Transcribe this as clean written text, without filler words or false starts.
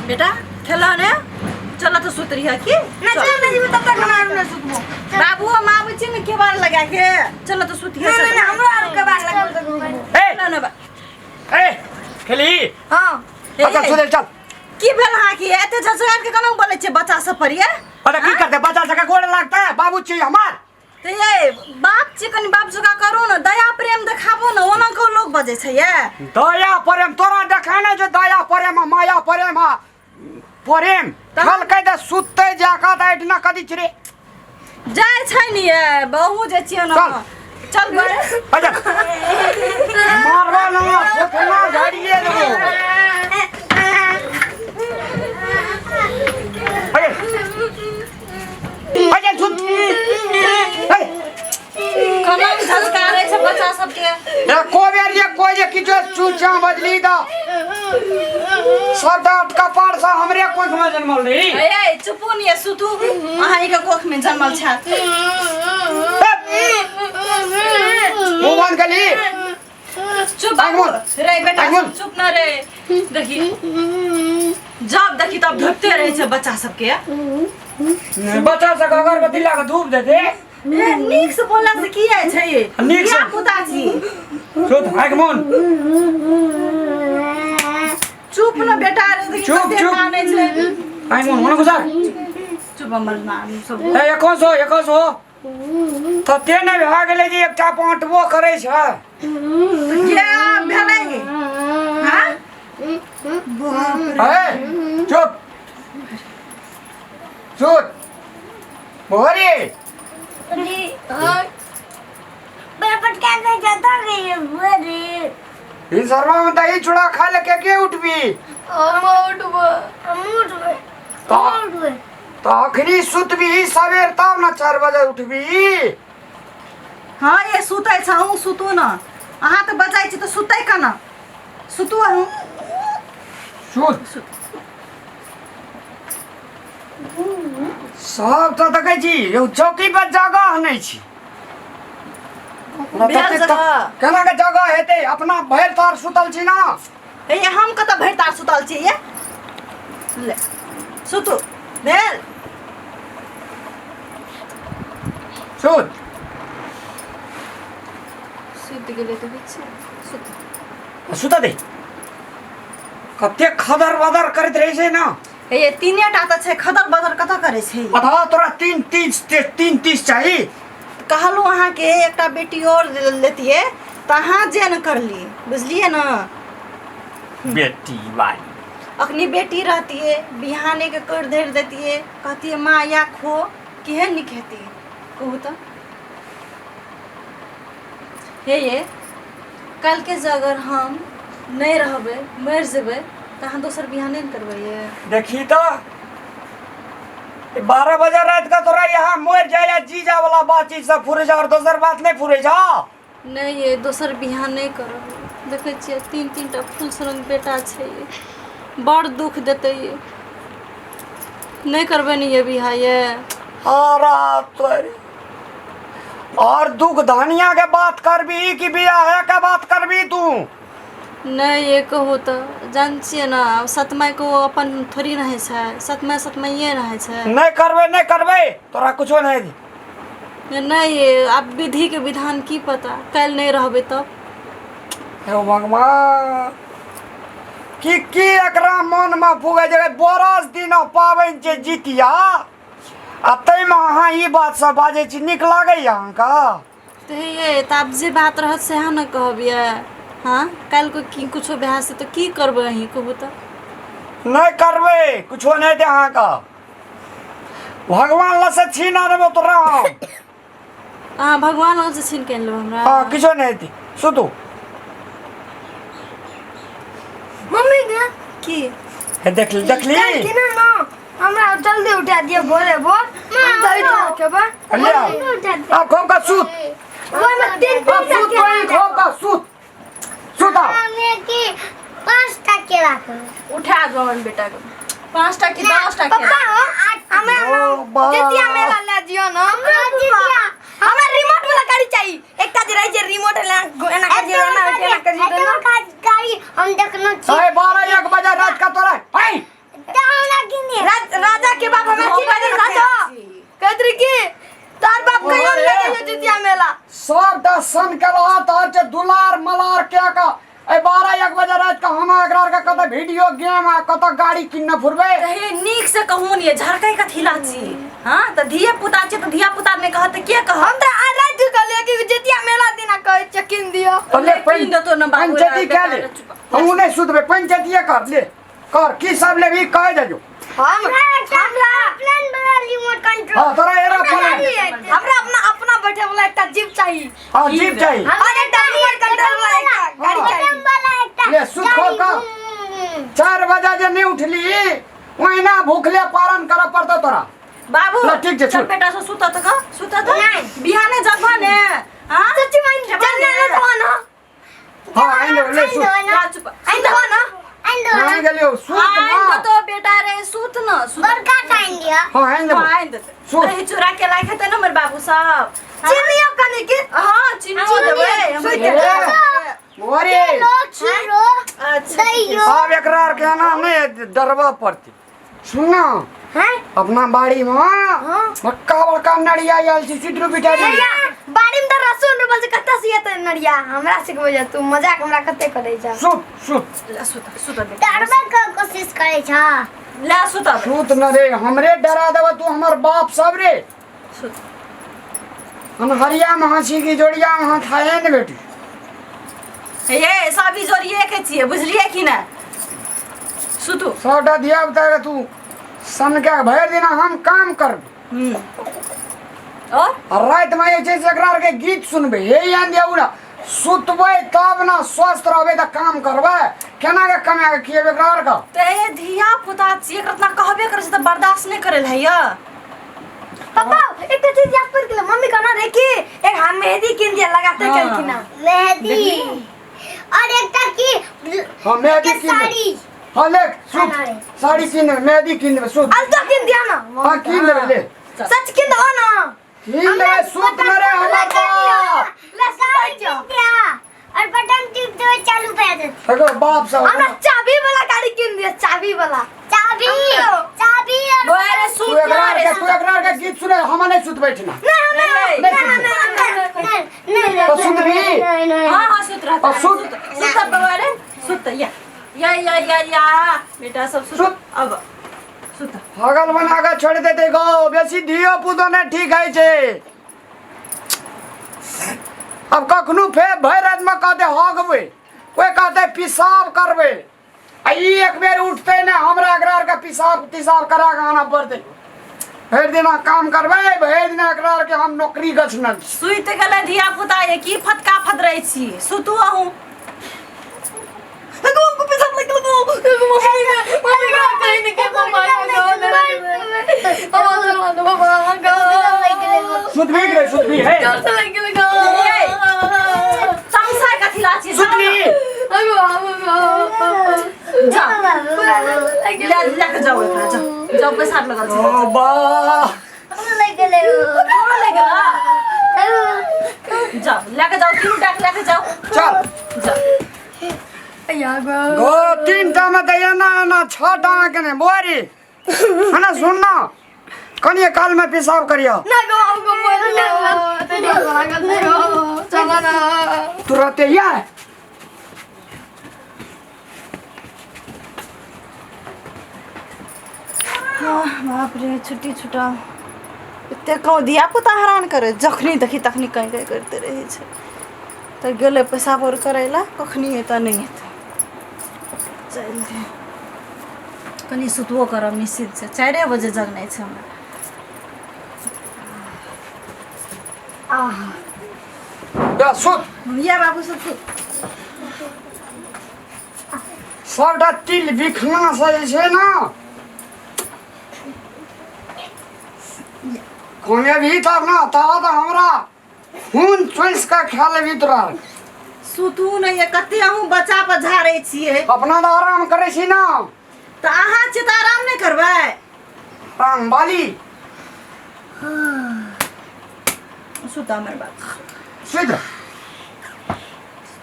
बेटा खेला ने चल तो सुत रही है की ना चल ना जीव तब तक हम आरू ना सुतबो। बाबू हम आबै छी ने केबाड़ लगा के, चल तो सुत ना ना ना, हमरो आरू के बार लगल तक रुकबो। ए ना ना बा ए खेली। हां। चल सुते चल। की भेल अहाँ की एते झझगार के केना बोलै छियै बच्चा सब पर ये? अरे की करते, बच्चा सबके गोड़ लगता है, बाबू छी हमार। तऽ ये बाप छी, कनि बाप जुगा करू ने, दया प्रेम देखाबू ने, ओना को लोग बजै छै ये। दया प्रेम तोरा देखा ने जे दया प्रेम आ माया प्रेम आ प्रेम खेलकै तऽ सुतते जाकऽ तऽ एहिठिना कथी छै रे? जाइ छै नि ये बहु जे छियै ने। चल। चल बड़े। अच्छा मारबा ना थोथना झाड़िए देबो। अरे अरे सुन ए कलम झलकारै छै बच्चा सबके। एको बेर जे कोइ जे किछो चूचा बजली तऽ सब दाँत कपार से हमरे कोख में जन्मल रही। ए ए चुपू नि सुतू, अहाँ के कोख में जन्मल छथि। मुँह बंद कली। चुप बाबू रे बेटा, चुप न रे। देखी जब देखी तब धोपते रहे छै बच्चा सबके। बच्चा सबके अगरबत्ती लगा धूप दे दे। ए नीक से बोलला से की आय छै? नीक से। पुता छी। चुप आँख मोन। चुप न बेटा रे, देखी चुप, कते चुप। कानै छै। आँख मोन होना गुजार। चुप हमर नाम सब। ए एको सौ एको सौ तते नहि भए गेलै जे एकटा बाँटबो करै छै। के भेलै? हाँ ए चुप चुप बोरी। ई सरवा में दही चूड़ा खा ले के के उठबी? हम उठबो, हम उठबो। तो अखनी सुतबी सवेर तब ना 4 बजे उठबी। हाँ ये सुतै छै, अहूँ सुतू न। अहाँ तऽ बजाइ छी तऽ सुतै केना? सुतू अहूँ। सुत। सब तऽ देखै छी यौ चौकी पर जगह नहि छी। भेल जगह? केना के जगह हेतै? अपना भरि तार सुतल छी ना। हे हम कतऽ भरि तार सुतल छी ये? ले सुतू भेल। सुत। सुति गेलै देखै छियै, सुत। सुत दे। कते खदर बदर करैत रहै छै ना। हे तीने टा तऽ छै, खदर बदर कतऽ करै छै? बता तोरा 3:30 3:30 चाही। कहलहुँ अहाँके एकटा बेटी और लेतियै तऽ अहाँ जे ने करलियै, बुझलियै ने? बेटी वाली अखनी बेटी रहतियै, बिहाने के कर धरि देतियै, कहतियै माँ या खो, केहन नीक हेतियै कहू तऽ? हे ये काल्हिके जे अगर हम नहि रहबै, मरि जेबै तऽ अहाँ दोसर बियाह नहि ने करबै ये? देखी तऽ 12 बजे रात के तोरा यहाँ मरि जाय या जी जा वाला बातचीत सब फुरे जा और दोसर बात नहीं फुरे जा। नहीं ये दोसर बियाह नहीं करब। देखै छियै तीन तीन टा फूल सरंग बेटा छै ये, बड़ दुख देतै ये। नहीं करबै ने ये बियाह ये। और और दुख धनिया के बात करबी कि बियाह के बात करबी तू? नहीं ये कहू तऽ जान छियै ने सतमाय को अपन थोड़ी रहै छै, सतमाय सतमाइए रहै छै। नहीं करबै, नहीं करबै तोरा कुछो नहीं। नहीं ये आब विधि के विधान की पता, काल्हि नहीं रहबै तब। हे भगवान की की एकरा मन में फुगे जे बरस दिन पाबनि छै जितिया आ ताहिमे अहाँ ई बात सब बाजै छी, नीक लागैया अहाँके? तऽ हे ये तऽ आब जे बात रहत सएह ने कहब ये। हाँ काल्हि को की कुछो भए से तऽ की करबै अहीं कहू तऽ? नहीं करबै, कुछो नहीं दे अहाँके। भगवान लग से छीन आनबो तोरा हम। अहाँ भगवान लग से छीन के आनि लेबै हमरा? हाँ किछो नहीं दे, सुतू। मम्मी के की? हे देख देखली? काल्हि ना ना हमरा जल्दी उठा दियो भोरे भोर, हम दही चूड़ा खेबै। ले आओ। अब खूब का सुत। ओहिमे तीन अब तीन सुत तोही खूब का सुत। सुत आओ। हमे की 5टा केला खेबै। उठा दो अपन बेटा के। 5टा की 10टा पप्पा केला? हो हमरा ओ बा। जितिया मेला ले जियो ना। हमरा रिमोट वाला गाड़ी चाहिए, एकटा जे रहै छै रिमोट एना एना कर जियो, एना होइ छै, एना कर जियो ना। गाड़ी हम देखनो छी। 12:30 1 बजे रात का तोरा। हाय। रहे कि तार बाप कहियो अरे। नहीं गेल जितिया मेला। सबटा सन के रहा तोहर छै दुलार मलार के का ए 12-1 बजे रात के हम एकरा के कतऽ वीडियो गेम आ कतऽ गाड़ी किनने फुरबै। हे नीक से कहून ये झरकै कथी ला छी? हाँ तऽ धिये पुता छै तऽ धिया पुता नहि कहत तऽ के कहत? हम तऽ आइ राति के कहलियै कि जितिया मेला दिना कहै छियै कीन दियौ। तऽ ले कीन देतौ ने बाबू, पंचायती बेटा, कए ले। चुप। हमहूँ नहि सुतबै, पंचायतीये कर ले कर की सब लेबही कहि देजो। हम हमरा प्लान वाला रिमोट कंट्रोल। हाँ तोरा एरोप्लेन। हमरा अपना अपना बैठे वाला एकटा जीप चाही। हाँ जीप चाही। और एकटा रिमोट कंट्रोल वाला एकटा गाड़ी चाही। बटन वाला एकटा ले, सुत खो का। 4 बजे जे नहीं उठली ओहिना भूखले पारण करऽ पड़तौ तोरा। बाबू ल, ठीक छै, चल छोड़। बेटा से सुतत ग सुतत नहीं। बिहाने जगह ने। हां सच्ची मान चलने न दो ना। हाँ आइन ले ले सुत। जा चुप। आइन दो ना। आइन दो। आइन गेलियौ सुत आइन ना। दो तो बेटा रे सुत न सुत। बड़का टाइम दिया। हाँ आइन देबो। हाँ, आइन देतै। सुत। दही चूड़ा के लायक हेतै ने हमर बाबू सब। चिनियो कनी के। हाँ चिनियो देबै हमर सुति बेटा। अरे खीरो अच्छा दहियो। आब एकरा आर के एना नहि डरबऽ पड़तै। सुन ना हैं अपना बाड़ी में बड़का बड़का नरिया आयल छै सुतरू बिटारी। बाड़ी में तऽ रसुन रोपल छै कतऽ से एतै नरिया? हमरा सिखबै जा तू मजाक हमरा कते करै छ। सुत सुत ला सुत सुत बेटा। डरबै के कोशिश करै छ। ला सुत सुत न रे हमरे डरा देबऽ तू हमर बाप सब रे। सुत अनहरिया में हंसी की जोड़िया में हाथ खाए ने बेटी। ये सब जोड़िए के छियै बुझलियै कि ना? सुतू। सबटा धिया पुता के तू सन के भरि दिना हम काम करबै। और राति में जे छै से एकरा आर के गीत सुनबै। हे आन दिया ना सुतबै तब ना स्वस्थ रहबै तऽ काम करबै। केना के कमा के खिएबै एकरा आर के? तऽ ये धिया पुता छियै एकरा इतना कहबे करै छै तऽ बर्दाश्त नहि करै लए हैया। पापा एकटा चीज याद पड़ि गेलै मम्मी कहना रहे कि एक हम मेहंदी कीन दिया लगाते हाँ। गेलखिन हँ। मेहंदी और एकटा की हाँ मेहंदी कीन देबै। साड़ी। हाँ ले सुत साड़ी कीन देबै मेहंदी कीन देबै सुत। अलता कीन दिया ना। हाँ कीन देबै ले। सच कीन दो ना। कीन देबै सुत न रे हमर बाप। ले साड़ी कीन दिया और बटन टिप देबै चालू भए जेतै। एगो बाप सब हमरा चाबी वाला गाड़ी कीन दिया चाबी वाला। चाबी चाबी और बोरे तू सुत एकरा ना रे के तू एकरा के गीत सुने हम नहीं सुतबै ठिना। नहीं नहीं नहीं तो सुतबी? नहीं हाँ हाँ सुत रहता और सुत। सुत बउआ रे सुत या या या या या बेटा सब सुत सुत। अब सुत। पागल बना के छोड़ देते गो बेसी धियो पुतो नहीं ठीक है छे। अब कखनो फेर भरि राति में कहते हगबै ओहि कहते पेशाब करबै आ ई एक बेर उठते ने हमरा एकरा आर के पेशाब तिसाब करा के आना पड़तै। भरि दिना काम करबै भरि दिना एकरा आर के हम नौकरी गछने छी। सुति गेलै धिया पुता ये की फटका फदरै छी सुतू अहूँ। सुतबी रे सुतबी हे तमसा कथी ला छी? सुतबी। जा ले ले के जाओ एकरा जाओ जाओ पैसा लगल छै। ओ बा कहाँ ले गेला? जाओ ले के जाओ तीनू टाक ले के जाओ। चल जाओ गो 3 टा में तऽ एना एना 6 टा में केने बोरी है ना सुन ना कनिए काल में पेशाब करियो। तुरंत या बाप रे छुट्टी छुटा एते कहूँ धिया पुता हैरान करे जखनी देखी तखनी कहीं कहीं करते रहै छै। तऽ गेलै पेशाब आओर करै लए कखनी एतऽ नहि एतै। चलि दे कनि सुतबो करब निश्चित छै 4 बजे जगनाइ छै हमरा। या सुत या बाबू सब सुत। सबटा तिल बिखना से जे छै ना कोने भी तब ना तब तऽ हमरा खून चूसि कऽ खा लेबही तोरा। सुतू नहि ये कते अहूँ बच्चा पर झाड़ै छियै। अपना तऽ आराम करै छी ना। तऽ अहाँ छियै तऽ आराम नहि करबै? आराम बाली। सुत हमर बात। सुति रह।